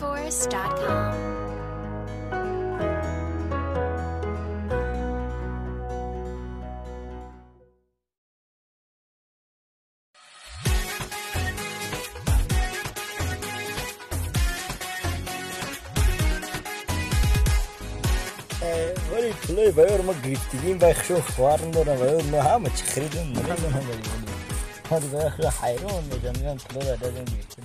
Rainforest.com. ولی پلوی بایر ما گرفتگیم باید خشون خوارن دارم بایر ما همه چی خریدم نمیدونم ولی بایر خشون حیران میشم میگم پلوی باید دادم گرفتگیم.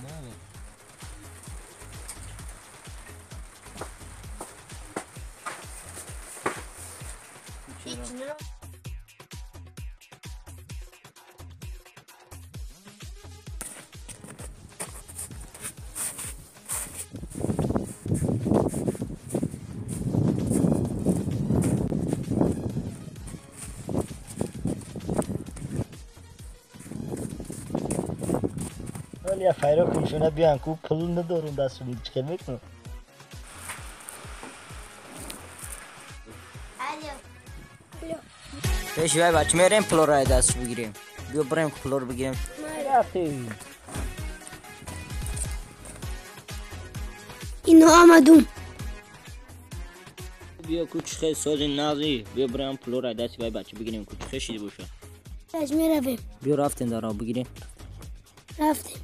ولی فایرا کنشونه بیان کو پول ندارم دستم چیکار میکنم؟ الو پیش وای بچه میریم پول را دست بگیریم. بیا بریم پول رو بگیریم. رفتیم. اینو آمدم. بیا کوچ خیلی سازی نازی. بیا بریم پول را دست وای بچه بگیریم کوچ خیلی شده باشه. از میرویم. بیا رفتیم در بگیریم. رفتیم.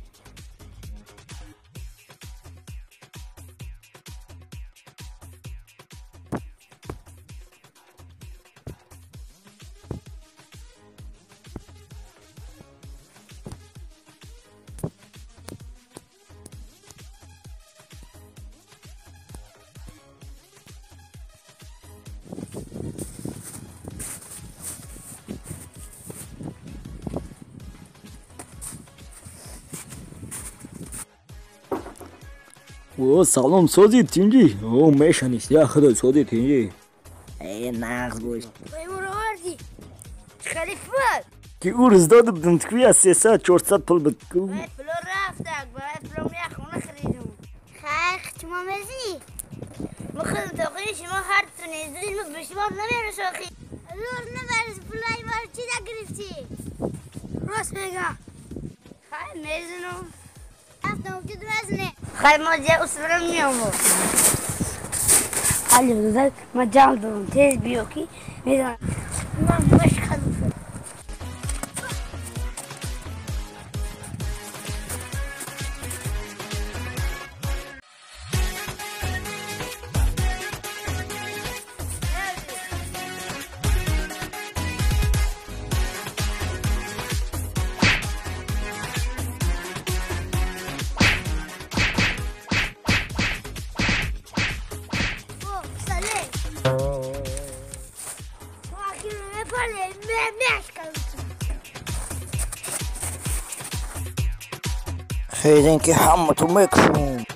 او سلام سازی تینجی. او میشنیست یا خدا سازی تینجی. ای نغز باش. وای خلیفه که او روز داده بودم تکوی از 300 400 پول بود. پول رفت برای پول می خونه خریدم. خیر شما میزنی ما خودم تاقی شما هر تونه زدین ما به شما نمیرسه آخی. دور نبرز پولای بار چی نگرفتی؟ راست میگم. خیر میزنم. رفتم وجود مزنه. خیر ما جا اصلا میام. الو داداش ما جان دارم تیز بیو کی میزنم. من باش خدمت. خیلی که همه تو میکشون.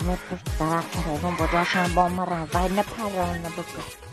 همه پشت درخت حیوان باداشم با ما روی نپرانه بکن.